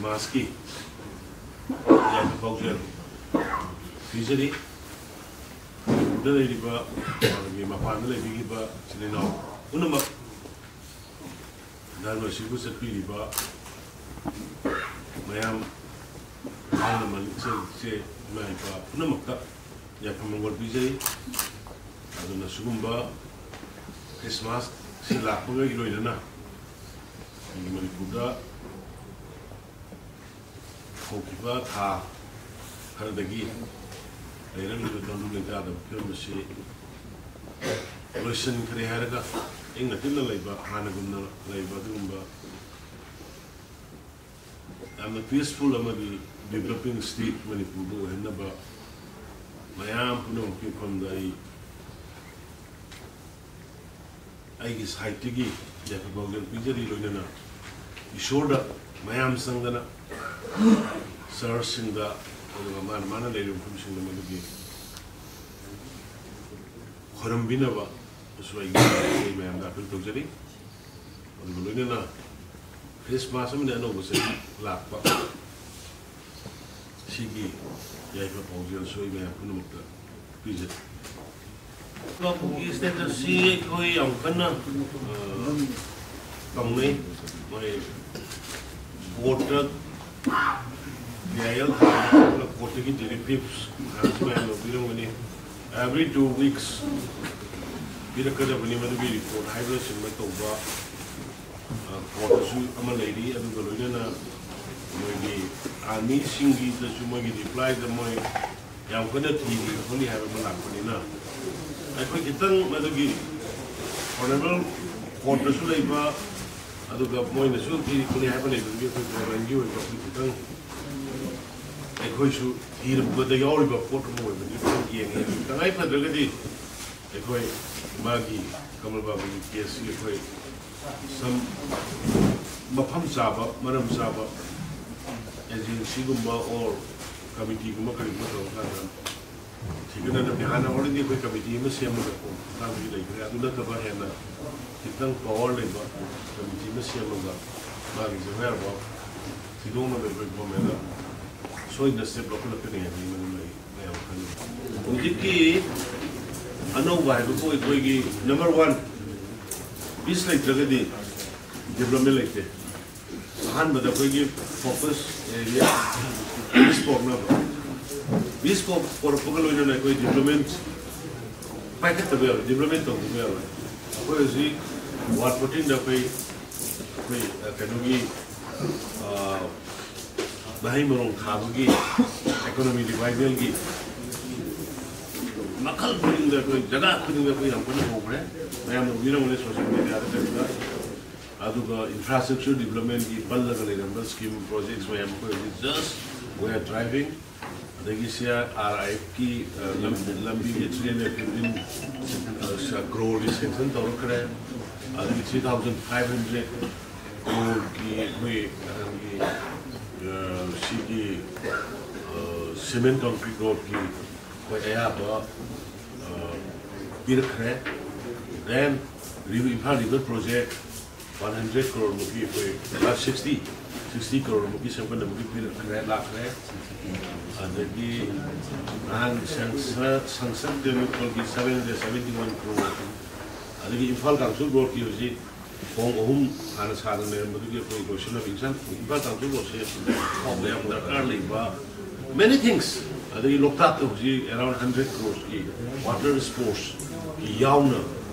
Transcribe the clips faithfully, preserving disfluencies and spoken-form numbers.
ꯃꯥꯁꯀꯤ ꯌꯥꯏꯐ ꯄꯥꯎꯖꯦꯜ ꯄꯤꯖꯔꯤ꯫ ꯃꯅꯤꯄꯨꯔꯗ ꯂꯩꯔꯤꯕ, ꯑꯗꯒꯤ ꯃꯄꯥꯟꯗ ꯂꯩꯕꯤꯈꯤꯕ ꯏꯆꯤꯜ ꯏꯅꯥꯎ ꯄꯨꯝꯅꯃꯛ, ꯙꯔꯃ ꯑꯁꯤꯕꯨ ꯆꯠꯄꯤꯔꯤꯕ ꯃꯌꯥꯝ, ꯑꯍꯜ ꯂꯃꯟ, ꯏꯆꯦ, ꯏꯆꯦ, ꯏꯃꯥ ꯏꯄꯥ ꯄꯨꯝꯅꯃꯛꯇ ꯌꯥꯏꯐ ꯃꯪꯒꯣꯜ ꯄꯤꯖꯔꯤ꯫ ꯑꯗꯨꯅ ꯁꯤꯒꯨꯝꯕ ꯈ꯭ꯔꯤꯁꯃꯥꯁꯁꯤ ꯂꯥꯛꯄꯒ ꯂꯣꯏꯅꯅ ꯑꯩꯈꯣꯏꯒꯤ ꯃꯅꯤꯄꯨꯔꯗ ꯍꯧꯈꯤꯕ ꯊꯥ ꯈꯔꯗꯒꯤ ꯂꯩꯔꯝꯂꯤꯕ ꯇꯪꯗꯨ ꯂꯩꯇꯥꯗꯕ ꯐꯤꯕꯝ ꯑꯁꯤ ꯂꯣꯏꯁꯤꯟꯈ꯭ꯔꯦ ꯍꯥꯏꯔꯒ ꯏꯪꯅ ꯇꯞꯅ ꯂꯩꯕ, ꯍꯥꯟꯅꯒꯨꯝꯅ ꯂꯩꯕ, ꯑꯗꯨꯒꯨꯝꯕ ꯌꯥꯝꯅ peaceful ꯑꯃꯗꯤ developing state ꯃꯅꯤꯄꯨꯔꯗ ꯑꯣꯏꯍꯟꯅꯕ ꯃꯌꯥꯝ ꯄꯨꯝꯅꯃꯛꯀꯤ ꯃꯐꯝꯗ ꯑꯩ ꯑꯩꯒꯤ ꯁꯥꯏꯠꯇꯒꯤ ꯌꯥꯏꯐ ꯄꯥꯎꯖꯦꯜ ꯄꯤꯖꯔꯤ꯫ ꯂꯣꯏꯅꯅ ꯏꯁꯣꯔꯗ ꯃꯌꯥꯝ ꯆꯪꯗꯅ ꯆꯔꯆꯁꯤꯡꯗ, ꯑꯗꯨꯒ ꯃꯥꯅ ꯃꯥꯅ ꯂꯩꯔꯤꯕ ꯃꯐꯝꯁꯤꯡꯗ ꯃꯗꯨꯒꯤ ꯈꯣꯏꯔꯝꯕꯤꯅꯕꯁꯨ ꯑꯩꯒꯤ, ꯑꯩ ꯃꯌꯥꯝꯗ ꯑꯥꯄꯤꯜ ꯇꯧꯖꯔꯤ꯫ ꯑꯗꯨꯒ ꯂꯣꯏꯅꯅ ꯈ꯭ꯔꯤꯁꯃꯥꯁ ꯑꯃꯗꯤ ꯑꯅꯧꯕ ꯆꯍꯤ ꯂꯥꯛꯄ ꯁꯤꯒꯤ ꯌꯥꯏꯐ ꯄꯥꯎꯖꯦꯜꯁꯨ ꯑꯩ ꯃꯌꯥꯝ ꯄꯨꯝꯅꯃꯛꯇ ꯄꯤꯖꯔꯤ꯫ ꯀꯨꯀꯤ status ꯁꯤ ꯑꯩꯈꯣꯏ ꯌꯥꯝ ꯀꯟꯅ, ꯑ, ꯇꯧꯅꯩ꯫ ꯃꯣꯏ ꯀꯣꯔꯠꯇ ꯄꯤ ꯑꯥꯏ ꯑꯦꯜ ꯊꯥꯔꯒ ꯀꯣꯔꯠꯇꯒꯤ ꯗꯤꯔꯦꯛꯇꯤꯚꯁ ꯃꯌꯥꯝꯁꯨ ꯃꯌꯥꯝ ꯂꯧꯕꯤꯔꯝꯒꯅꯤ꯫ Every two weeks ꯄꯤꯔꯛꯀꯗꯕꯅꯤ꯫ ꯃꯗꯨꯒꯤ ꯔꯤꯄꯣꯔꯠ ꯍꯥꯏꯕꯅꯆꯤꯡꯕ ꯇꯧꯕ, ꯑ, ꯀꯣꯔꯠꯇꯁꯨ ꯑꯃ ꯂꯩꯔꯤ꯫ ꯑꯗꯨꯒ ꯂꯣꯏꯅꯅ ꯃꯣꯏꯒꯤ ꯑꯥꯔꯃꯤꯁꯤꯡꯒꯤꯗꯁꯨ ꯃꯣꯏꯒꯤ ꯔꯤꯄ꯭ꯂꯥꯏꯗ ꯃꯣꯏ ꯌꯥꯝ ꯀꯟꯅ ꯊꯤꯔꯤ ꯈꯣꯠꯂꯤ ꯍꯥꯏꯕ ꯑꯃ ꯂꯥꯛꯄꯅꯤꯅ, ꯑꯩꯈꯣꯏ ꯈꯤꯇꯪ ꯃꯗꯨꯒꯤ ꯑꯣꯅꯔꯦꯕꯜ ꯀꯣꯔꯠꯇꯁꯨ ꯂꯩꯕ, ꯑꯗꯨꯒ ꯃꯣꯏꯅꯁꯨ ꯊꯤꯔꯤ ꯈꯣꯠꯂꯤ ꯍꯥꯏꯕ ꯂꯩꯕꯗꯨꯒꯤ ꯑꯩꯈꯣꯏ ꯒꯣꯔꯃꯦꯟꯒꯤ ꯑꯣꯏꯕ ꯑꯩꯈꯣꯏ ꯈꯤꯇꯪ ꯑꯩꯈꯣꯏꯁꯨ ꯊꯤꯔꯛꯄꯗ ꯌꯥꯎꯔꯤꯕ ꯄꯣꯠ ꯑꯃ ꯑꯣꯏꯕꯅꯤ꯫ ꯑꯗꯨꯝ ꯌꯦꯡꯉꯦ꯫ ꯇꯉꯥꯏ ꯐꯗ꯭ꯔꯒꯗꯤ ꯑꯩꯈꯣꯏ ꯃꯥꯒꯤ, ꯀꯃꯜ ꯕꯥꯕꯨꯒꯤ ꯀꯦꯁꯁꯤ ꯑꯩꯈꯣꯏ ꯁꯝ ꯃꯐꯝ ꯆꯥꯕ, ꯃꯔꯝ ꯆꯥꯕ ꯑꯦꯖꯦꯟꯁꯤꯒꯨꯝꯕ ꯑꯣꯔ ꯀꯃꯤꯇꯤꯒꯨꯝꯕ ꯀꯔꯤꯒꯨꯝꯕ ꯇꯧꯔꯀꯥꯟꯗ ꯊꯤꯒꯠꯅꯅꯕꯅꯤ꯫ ꯍꯥꯟꯅ already ꯑꯩꯈꯣꯏ ꯀꯃꯤꯇꯤ ꯑꯃ ꯁꯦꯝꯃꯒ ꯀꯣ ꯃꯇꯥꯡꯗꯨꯒꯤ ꯂꯩꯈ꯭ꯔꯦ꯫ ꯑꯗꯨ ꯅꯠꯇꯕ ꯍꯦꯟꯅ ꯈꯤꯇꯪ ꯄꯋꯥꯔ ꯂꯩꯕ ꯀꯃꯤꯇꯤ ꯑꯃ ꯁꯦꯝꯃꯒ ꯃꯥꯒꯤ ꯑꯦꯐ ꯑꯥꯏ ꯑꯥꯔ ꯐꯥꯎ ꯊꯤꯗꯣꯛꯅꯕ ꯑꯩꯈꯣꯏ ꯒꯣꯔꯃꯦꯟꯅ ꯁꯣꯏꯗꯅ ꯁ꯭ꯇꯦꯞ ꯂꯧꯈꯠꯂꯛꯀꯅꯤ ꯍꯥꯏꯕꯒꯤ ꯃꯗꯨ ꯑꯩ ꯃꯌꯥꯝ ꯈꯪꯍꯟꯅꯤꯡꯉꯤ꯫ ꯍꯧꯖꯤꯛꯀꯤ ꯑꯅꯧꯕ ꯍꯥꯏꯕꯕꯨ ꯑꯩꯈꯣꯏꯒꯤ ꯅꯝꯕꯔ ꯋꯥꯟ, ꯄꯤꯁ ꯂꯩꯇ꯭ꯔꯒꯗꯤ ꯗꯤꯕ꯭ꯂꯞꯃꯦꯟ ꯂꯩꯇꯦ꯫ ꯑꯍꯥꯟꯕꯗ ꯑꯩꯈꯣꯏꯒꯤ ꯐꯣꯀꯁ ꯑꯦꯔꯤꯌꯥ ꯄꯤꯁ ꯄꯣꯔꯛꯅꯕ, ꯄꯤꯁ ꯄꯣꯔꯛꯄꯒ ꯂꯣꯏꯅꯅ ꯑꯩꯈꯣꯏ ꯗꯤꯕ꯭ꯂꯞꯃꯦꯟ ꯄꯥꯏꯈꯠꯇꯕ ꯌꯥꯔꯣꯏ, ꯗꯤꯕ꯭ꯂꯞꯃꯦꯟ ꯇꯧꯗꯕ ꯌꯥꯔꯣꯏ꯫ ꯑꯩꯈꯣꯏ ꯍꯧꯖꯤꯛ ꯋꯥꯔꯗ ꯐꯣꯔꯇꯤꯟꯗ ꯑꯩꯈꯣꯏ, ꯑꯩꯈꯣꯏ, ꯑ, ꯀꯩꯅꯣꯒꯤ, ꯑ, ꯃꯍꯩ ꯃꯔꯣꯡ ꯊꯥꯕꯒꯤ, ꯏꯀꯣꯅꯣꯃꯤ ꯔꯤꯚꯥꯏꯚꯦꯜꯒꯤ ꯃꯈꯜ ꯈꯨꯗꯤꯡꯗ ꯑꯩꯈꯣꯏ ꯖꯒꯥ ꯈꯨꯗꯤꯡꯗ ꯑꯩꯈꯣꯏ ꯌꯥꯝ ꯀꯟꯅ ꯍꯧꯈ꯭ꯔꯦ꯫ ꯃꯌꯥꯝꯅ ꯎꯕꯤꯔꯝꯒꯅꯤ ꯁꯣꯁꯤꯌꯦꯜ ꯃꯦꯗꯤꯌꯥꯗ ꯀꯩꯗ꯫ ꯑꯗꯨꯒ ꯏꯟꯐ꯭ꯔꯥꯁ꯭ꯇ꯭ꯔꯛꯆꯔ ꯗꯤꯕ꯭ꯂꯞꯃꯦꯟꯒꯤ ꯄꯜꯂꯒ ꯂꯩꯔꯝꯕ ꯁ꯭ꯀꯤꯝ ꯄ꯭ꯔꯣꯖꯦꯛꯁ ꯃꯌꯥꯝ ꯑꯩꯈꯣꯏ ꯍꯧꯖꯤꯛ just we are driving꯫ ꯑꯗꯒꯤ ꯁꯤ ꯑꯥꯔ ꯑꯥꯏ ꯑꯦꯐꯀꯤ, ꯑ, ꯂꯝ-, ꯂꯝꯕꯤꯒꯤ ꯊ꯭ꯔꯤ ꯍꯟꯗ꯭ꯔꯦꯠ ꯐꯤꯐꯇꯤꯟ ꯀ꯭ꯔꯣꯔꯒꯤ ꯁꯦꯡꯁꯟ ꯇꯧꯔꯛꯈ꯭ꯔꯦ꯫ ꯑꯗꯒꯤ ꯊ꯭ꯔꯤ ꯊꯥꯎꯖꯟ ꯐꯥꯏꯚ ꯍꯟꯗ꯭ꯔꯦꯠ ꯀ꯭ꯔꯣꯔꯒꯤ ꯑꯩꯈꯣꯏ ꯍꯥꯟꯅꯒꯤ, ꯑ, ꯁꯤꯒꯤ, ꯑ, ꯁꯤꯃꯦꯟ ꯀꯪꯀ꯭ꯔꯤꯠ ꯔꯣꯗꯀꯤ ꯑꯩꯈꯣꯏ ꯑꯌꯥꯕ, ꯑ, ꯄꯤꯔꯛꯈ꯭ꯔꯦ꯫ Then Imphal river project one hundred ꯀ꯭ꯔꯣꯔꯃꯨꯛꯀꯤ ꯑꯩꯈꯣꯏ, ꯑ, ꯁꯤꯛꯁꯇꯤ, ꯁꯤꯛꯁꯇꯤ ꯀ꯭ꯔꯣꯔꯃꯨꯛꯀꯤ ꯁꯦꯝꯒꯠꯅꯕꯒꯤ ꯄꯤꯔꯛꯈ꯭ꯔꯦ, ꯂꯥꯛꯈ꯭ꯔꯦ꯫ ꯑꯗꯒꯤ ꯅꯍꯥꯟ ꯁꯪꯁ-, ꯁꯪꯁꯗ ꯇꯦꯟꯗꯨꯜꯀꯔꯒꯤ seven hundred seventy one crore, ꯑꯗꯒꯤ ꯏꯝꯐꯥꯜ ꯀꯥꯡꯁꯨ ꯔꯣꯗꯀꯤ ꯍꯧꯖꯤꯛ ꯊꯣꯡ ꯑꯍꯨꯝ ꯍꯥꯟꯅ ꯁꯥꯗꯅ ꯂꯩꯔꯝꯕꯗꯨꯒꯤ ꯑꯩꯈꯣꯏ ꯂꯣꯏꯁꯤꯟꯅꯕ ꯏꯝꯐꯥꯜ, ꯏꯝꯐꯥꯜ ꯀꯥꯡꯁꯨ ꯔꯣꯗꯁꯦ ꯌꯥꯝ ꯗꯔꯀꯥꯔ ꯂꯩꯕ many things꯫ ꯑꯗꯒꯤ ꯂꯣꯛꯇꯥꯛꯇ ꯍꯧꯖꯤꯛ around hundred crores ꯀꯤ water sports ꯀꯤ ꯌꯥꯎꯅ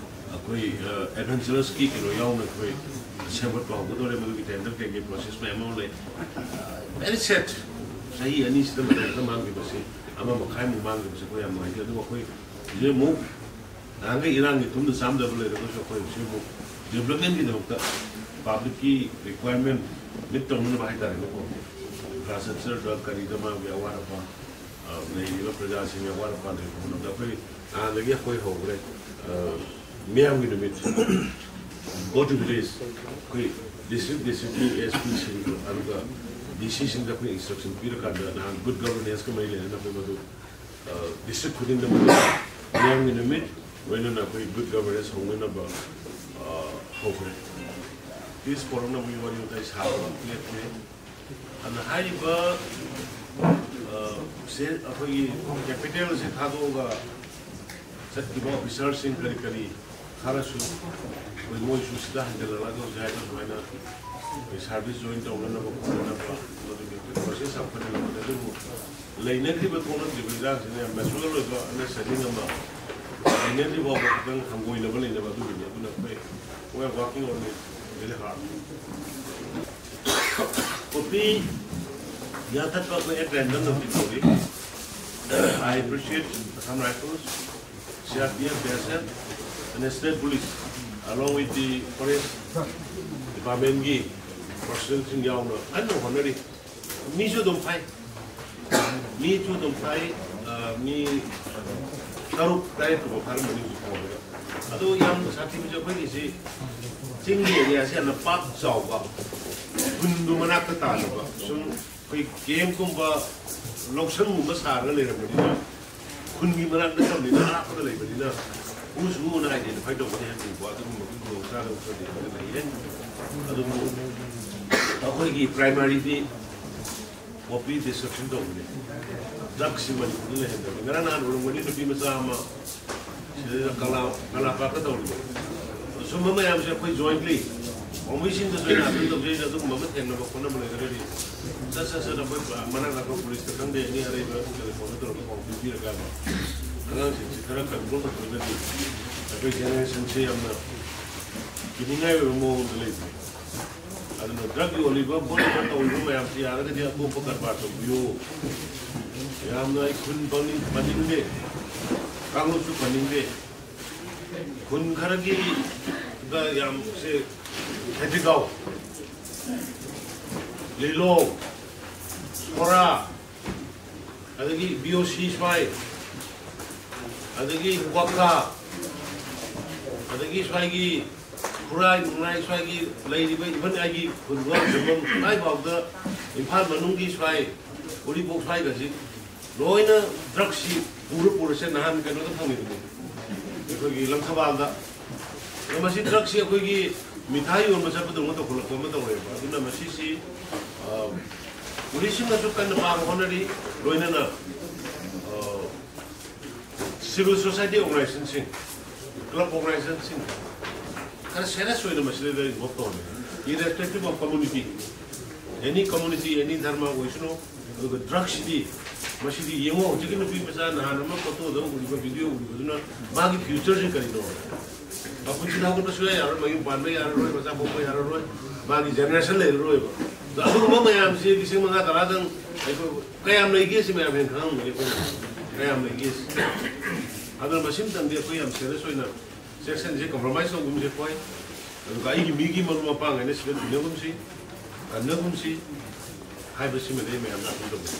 ꯑꯩꯈꯣꯏ, ꯑ, adventurous ꯀꯤ ꯀꯩꯅꯣ ꯌꯥꯎꯅ ꯑꯩꯈꯣꯏ ꯁꯦꯝꯒꯠꯄ ꯍꯧꯒꯗꯧꯔꯦ꯫ ꯃꯗꯨꯒꯤ tender ꯀꯩꯀꯩ process ꯃꯌꯥꯝ ꯑꯃ ꯂꯩ꯫ Very sad꯫ ꯆꯍꯤ ꯑꯅꯤꯁꯤꯗ ꯃꯇꯝ ꯈꯔ ꯃꯥꯡꯈꯤꯕꯁꯤ, ꯑꯃ ꯃꯈꯥꯏꯃꯨꯛ ꯃꯥꯡꯈꯤꯕꯁꯦ ꯑꯩꯈꯣꯏ ꯌꯥꯝ ꯅꯨꯡꯉꯥꯏꯇꯦ꯫ ꯑꯗꯨꯕꯨ ꯑꯩꯈꯣꯏ ꯍꯧꯖꯤꯛ ꯑꯃꯨꯛ ꯅꯍꯥꯟꯈꯩ ꯏꯔꯥꯡꯒꯤ ꯊꯨꯝꯗ ꯆꯥꯝꯗꯕ ꯂꯩꯔꯒꯁꯨ ꯑꯩꯈꯣꯏ ꯍꯧꯖꯤꯛ ꯑꯃꯨꯛ development ꯀꯤꯗꯃꯛꯇ public ꯀꯤ requirement meet ꯇꯧꯅꯅꯕ ꯍꯥꯏꯇꯥꯔꯦꯅꯦꯀꯣ, infrastructure ꯗ ꯀꯔꯤꯗ ꯃꯥꯒꯤ ꯑꯋꯥꯠ ꯑꯄꯥ, ꯑ, ꯂꯩꯔꯤꯕ ꯄ꯭ꯔꯖꯥꯁꯤꯡꯒꯤ ꯑꯋꯥꯠ ꯑꯄꯥ ꯂꯩꯕ ꯍꯣꯠꯅꯕꯗ ꯑꯩꯈꯣꯏ ꯍꯥꯟꯅꯗꯒꯤ ꯑꯩꯈꯣꯏ ꯍꯧꯈ꯭ꯔꯦ꯫ ꯑ, ꯃꯤꯌꯥꯝꯒꯤ ꯅꯨꯃꯤꯠ, go to village, ꯑꯩꯈꯣꯏ district, district ꯀꯤ S P ꯁꯤꯡ ꯑꯗꯨꯒ D C ꯁꯤꯡꯗ ꯑꯩꯈꯣꯏ instruction ꯄꯤꯔꯀꯥꯟꯗ ꯅꯍꯥꯟ good governance ꯀ ꯃꯔꯤ ꯂꯩꯅꯅ ꯑꯩꯈꯣꯏ ꯃꯗꯨ, ꯑ, district ꯈꯨꯗꯤꯡꯗ ꯃꯗꯨ ꯃꯤꯌꯥꯝꯒꯤ ꯅꯨꯃꯤꯠ ꯂꯣꯏꯅꯅ ꯑꯩꯈꯣꯏ good governance ꯍꯧꯅꯅꯕ, ꯑ, ꯍꯧꯈ꯭ꯔꯦ꯫ Peace ꯄꯣꯔꯛꯅꯕꯒꯤ ꯋꯥꯔꯤ ꯋꯥꯇꯥꯏ ꯁꯥꯕ ꯂꯦꯞꯈ꯭ꯔꯦ꯫ ꯑꯗꯨꯅ ꯍꯥꯏꯔꯤꯕ, ꯑ, ꯁꯦ ꯑꯩꯈꯣꯏꯒꯤ ꯀꯦꯄꯤꯇꯦꯜꯁꯦ ꯊꯥꯗꯣꯛꯑꯒ ꯆꯠꯈꯤꯕ ꯑꯣꯐꯤꯁꯥꯔꯁꯤꯡ ꯀꯔꯤ ꯀꯔꯤ ꯈꯔꯁꯨ ꯑꯩꯈꯣꯏ ꯃꯣꯏꯁꯨ ꯁꯤꯗ ꯍꯟꯖꯤꯜꯂꯛꯂꯒ ꯍꯧꯖꯤꯛ ꯍꯥꯏꯕ ꯁꯨꯃꯥꯏꯅ ꯑꯩꯈꯣꯏ ꯁꯥꯔꯚꯤꯁ ꯖꯣꯏꯟ ꯇꯧꯅꯅꯕ ꯈꯣꯠꯅꯅꯕ, ꯃꯗꯨꯒꯤ ꯄ꯭ꯔꯣꯁꯦꯁ ꯑꯃꯈꯛꯅꯤ꯫ ꯑꯗꯨꯕꯨ ꯂꯩꯅꯈ꯭ꯔꯤꯕ ꯊꯣꯛꯅꯈ꯭ꯔꯤꯕ ꯏꯔꯥꯡꯁꯤꯅ ꯌꯥꯝ ꯃꯦꯆꯨꯔꯦꯜ ꯑꯣꯏꯕ ꯑꯟꯗꯔꯁ꯭ꯇꯦꯟꯗꯤꯡ ꯑꯃ ꯂꯩꯅꯗ꯭ꯔꯤ ꯐꯥꯎꯕ ꯈꯤꯇꯪ ꯍꯪꯒꯣꯏꯅꯕ ꯂꯩꯅꯕ ꯑꯗꯨꯒꯤꯅꯤ꯫ ꯑꯗꯨꯅ ꯑꯩꯈꯣꯏ, we are working on it very hard. Copy ꯌꯥꯟꯊꯠꯄ ꯑꯩꯈꯣꯏ ꯑꯦꯠ ꯔꯦꯟꯗꯝ ꯅꯣꯇꯤꯁ ꯇꯧꯔꯤ꯫ I appreciate Assam Rifles, C R P F, B S F, and State Police, along with the Forest Department ꯒꯤ ꯄꯔꯁꯅꯦꯜꯁꯤꯡ ꯌꯥꯎꯅ ꯀꯟꯅ ꯍꯣꯠꯅꯔꯤ꯫ ꯃꯤꯁꯨ ꯑꯗꯨꯝ ꯐꯥꯏ, ꯃꯤꯁꯨ ꯑꯗꯨꯝ ꯐꯥꯏ꯫ ꯑ, ꯃꯤ ꯇꯔꯨꯛ ꯇꯔꯦꯠ ꯀꯨꯝꯕ ꯐꯥꯔꯝꯕꯅꯤ ꯍꯧꯖꯤꯛ ꯐꯥꯎꯕꯗ꯫ ꯑꯗꯣ ꯌꯥꯝ ꯁꯥꯊꯤꯕꯁꯦ ꯑꯩꯈꯣꯏꯒꯤꯁꯤ ꯆꯤꯡꯒꯤ ꯑꯦꯔꯤꯌꯥꯁꯤ ꯌꯥꯝꯅ ꯄꯥꯛ ꯆꯥꯎꯕ, ꯈꯨꯟꯗꯨ ꯃꯅꯥꯛꯇ ꯇꯥꯗꯕ, ꯁꯨꯝ ꯑꯩꯈꯣꯏ ꯀꯦꯝꯞꯀꯨꯝꯕ ꯂꯧꯁꯪꯒꯨꯝꯕ ꯁꯥꯔꯒ ꯂꯩꯔꯝꯕꯅꯤꯅ, ꯈꯨꯟꯒꯤ ꯃꯅꯥꯛ ꯅꯠꯇꯕꯅꯤꯅ, ꯑꯔꯥꯞꯄꯗ ꯂꯩꯕꯅꯤꯅ, ꯎꯁꯨ ꯎꯅ identify ꯇꯧꯕꯗꯤ ꯍꯦꯟꯅ ꯂꯨꯕ꯫ ꯑꯗꯨꯒꯨꯝꯕꯒꯤ ꯈꯨꯗꯣꯡꯆꯥꯗꯕ ꯈꯔꯗꯤ ꯑꯗꯨꯝ ꯂꯩꯌꯦ꯫ ꯑꯗꯨꯕꯨ ꯑꯩꯈꯣꯏꯒꯤ ꯄ꯭ꯔꯥꯏꯃꯥꯔꯤꯗꯤ ꯀꯣꯐꯤ ꯗꯤꯁꯇ꯭ꯔꯛꯁꯟ ꯇꯧꯕꯅꯤ꯫ ꯗ꯭ꯔꯒꯁꯤ ꯃꯅꯤꯄꯨꯔꯗ ꯂꯩꯍꯟꯗꯕꯅꯤ꯫ ꯉꯔꯥꯡ ꯅꯍꯥꯟ ꯎꯔꯝꯒꯅꯤ, ꯅꯨꯄꯤ ꯃꯆꯥ ꯑꯃ ꯁꯤꯗꯩꯗ ꯀꯪꯂꯥ, ꯀꯪꯂꯥ ꯄꯥꯠꯇ ꯇꯧꯔꯤꯕ꯫ ꯑꯁꯨꯝꯕ ꯃꯌꯥꯝꯁꯦ ꯑꯩꯈꯣꯏ jointly ꯄꯥꯝꯕꯤꯁꯤꯡꯗꯁꯨ ꯑꯩꯅ appeal ꯇꯧꯖꯩ, ꯑꯗꯨꯒꯨꯝꯕ ꯑꯃ ꯊꯦꯡꯅꯕ ꯈꯣꯠꯅꯕ ꯂꯩꯔꯒꯗꯤ ꯁꯠ ꯁꯠ ꯁꯠ ꯑꯩꯈꯣꯏ ꯃꯅꯥꯛ ꯅꯛꯄ ꯄꯨꯂꯤꯁꯇ ꯈꯪꯗꯦ, ꯑꯦꯅꯤ ꯑꯔꯩꯕ ꯇꯦꯂꯤꯐꯣꯟꯗ ꯇꯧꯔꯒ ꯄꯥꯎ ꯄꯤꯕꯤꯔꯒ ꯑꯉꯥꯡꯁꯤꯡꯁꯤ ꯈꯔ ꯀꯟꯇ꯭ꯔꯣꯜ ꯇꯧꯔꯒꯗꯤ ꯑꯩꯈꯣꯏ ꯖꯦꯅꯦꯔꯦꯁꯟꯁꯦ ꯌꯥꯝꯅ ꯀꯤꯅꯤꯡꯉꯥꯏ ꯑꯣꯏꯕ ꯃꯑꯣꯡꯗ ꯂꯩꯕꯅꯦ꯫ ꯑꯗꯨꯅ ꯗ꯭ꯔꯒ ꯌꯣꯜꯂꯤꯕ ꯈꯣꯠꯂꯤꯕ ꯇꯧꯔꯤꯕ ꯃꯌꯥꯝꯁꯤ ꯌꯥꯔꯒꯗꯤ ꯑꯇꯣꯞꯄ ꯀꯔꯕꯥꯔ ꯇꯧꯕꯤꯌꯨ꯫ ꯌꯥꯝꯅ ꯑꯩ ꯈꯨꯟ ꯄꯟꯅꯤꯡ-, ꯄꯟꯅꯤꯡꯗꯦ, ꯀꯥꯡꯂꯨꯞꯁꯨ ꯄꯟꯅꯤꯡꯗꯦ꯫ ꯈꯨꯟ ꯈꯔꯒꯤ ꯗ ꯌꯥꯝ ꯁꯦ ꯈꯦꯇ꯭ꯔꯤꯒꯥꯎ, ꯂꯤꯂꯣꯡ, ꯁꯣꯔꯥ, ꯑꯗꯒꯤ B O C ꯁ꯭ꯋꯥꯏ, ꯑꯗꯒꯤ ꯀ꯭ꯋꯥꯛꯀꯥ, ꯑꯗꯒꯤ ꯁ꯭ꯋꯥꯏꯒꯤ ꯈꯨꯔꯥꯏ ꯅꯨꯡꯔꯥꯏ ꯁ꯭ꯋꯥꯏꯒꯤ ꯂꯩꯔꯤꯕ, even ꯑꯩꯒꯤ ꯈꯨꯟꯗꯣ ꯁꯨꯃꯥꯏ ꯐꯥꯎꯗ ꯏꯝꯐꯥꯜ ꯃꯅꯨꯡꯒꯤ ꯁ꯭ꯋꯥꯏ ꯎꯔꯤꯄꯣꯛ ꯁ꯭ꯋꯥꯏꯒꯁꯤ ꯂꯣꯏꯅ ꯗ꯭ꯔꯒꯁꯤ ꯄꯨꯔ ꯄꯨꯔꯁꯦ ꯅꯍꯥꯟ ꯀꯩꯅꯣꯗ ꯐꯪꯉꯤꯕꯅꯤ, ꯑꯩꯈꯣꯏꯒꯤ ꯂꯪꯊꯕꯥꯜꯗ꯫ ꯑꯗꯣ ꯃꯁꯤ ꯗ꯭ꯔꯒꯁꯤ ꯑꯩꯈꯣꯏꯒꯤ ꯃꯤꯊꯥꯏ ꯌꯣꯟꯕ ꯆꯠꯄꯗꯧꯅ ꯇꯧꯈꯠꯂꯛꯄ ꯑꯃ ꯇꯧꯔꯦꯕ꯫ ꯑꯗꯨꯅ ꯃꯁꯤꯁꯤ, ꯑ, ꯄꯨꯂꯤꯁꯁꯤꯡꯅꯁꯨ ꯀꯟꯅ ꯄꯥꯡꯕ ꯍꯣꯠꯅꯔꯤ, ꯂꯣꯏꯅꯅ, ꯑ, civil society organizationꯁꯤꯡ, club organizationꯁꯤꯡ ꯈꯔ serious ꯑꯣꯏꯅ ꯃꯁꯤꯗ involve ꯇꯧꯍꯟꯅꯤꯡꯉꯤ, irrespective of community, any community, any ꯙꯔꯃ ꯑꯣꯏꯁꯅꯨ꯫ ꯑꯗꯨꯒ drugsꯁꯤꯗꯤ, ꯃꯁꯤꯗꯤ ꯌꯦꯡꯉꯣ, ꯍꯧꯖꯤꯛꯀꯤ ꯅꯨꯄꯤ ꯃꯆꯥ ꯅꯍꯥꯟ ꯑꯃ photoꯗ ꯎꯔꯤꯕ, video ꯎꯔꯤꯕꯗꯨꯅ ꯃꯥꯒꯤ futureꯁꯤ ꯀꯔꯤꯅꯣ? ꯃꯄꯨꯟꯁꯤꯗ ꯍꯧꯒꯠꯄ ꯁꯨꯡꯌꯥ ꯌꯥꯔꯣꯏ, ꯃꯌꯨꯝ ꯄꯥꯟꯕ ꯌꯥꯔꯔꯣꯏ, ꯃꯆꯥ ꯄꯣꯛꯄ ꯌꯥꯔꯔꯣꯏ, ꯃꯥꯒꯤ generation ꯂꯩꯔꯔꯣꯏꯕ꯫ ꯑꯗꯣ ꯑꯗꯨꯒꯨꯝꯕ ꯃꯌꯥꯝꯁꯤ ꯂꯤꯁꯤꯡ ꯃꯉꯥ ꯇꯔꯥꯗꯪ ꯑꯩꯈꯣꯏ ꯀꯌꯥꯝ ꯂꯩꯒꯦ ꯁꯤ ꯃꯌꯥꯝ ꯍꯦꯟꯅ ꯈꯪꯉꯝꯒꯅꯤ ꯑꯩꯈꯣꯏꯅ꯫ ꯀꯌꯥꯝ ꯂꯩꯒꯦ ꯁꯤ꯫ ꯑꯗꯨꯅ ꯃꯁꯤꯃꯇꯪꯗꯤ ꯑꯩꯈꯣꯏ ꯌꯥꯝ serious ꯑꯣꯏꯅ ꯆꯦꯛꯁꯟꯁꯤ, compromise ꯇꯧꯒꯨꯝꯁꯤ ꯑꯩꯈꯣꯏ꯫ ꯑꯗꯨꯒ ꯑꯩꯒꯤ ꯃꯤꯒꯤ ꯃꯔꯨꯞ ꯃꯄꯥꯡ ꯍꯥꯏꯅ ꯁꯤꯗ ꯇꯤꯟꯅꯒꯨꯝꯁꯤ, ꯀꯟꯅꯒꯨꯝꯁꯤ ꯍꯥꯏꯕꯁꯤꯃꯗꯤ ꯑꯩ ꯃꯌꯥꯝꯗ ꯑꯗꯨꯝ ꯇꯧꯖꯒꯦ꯫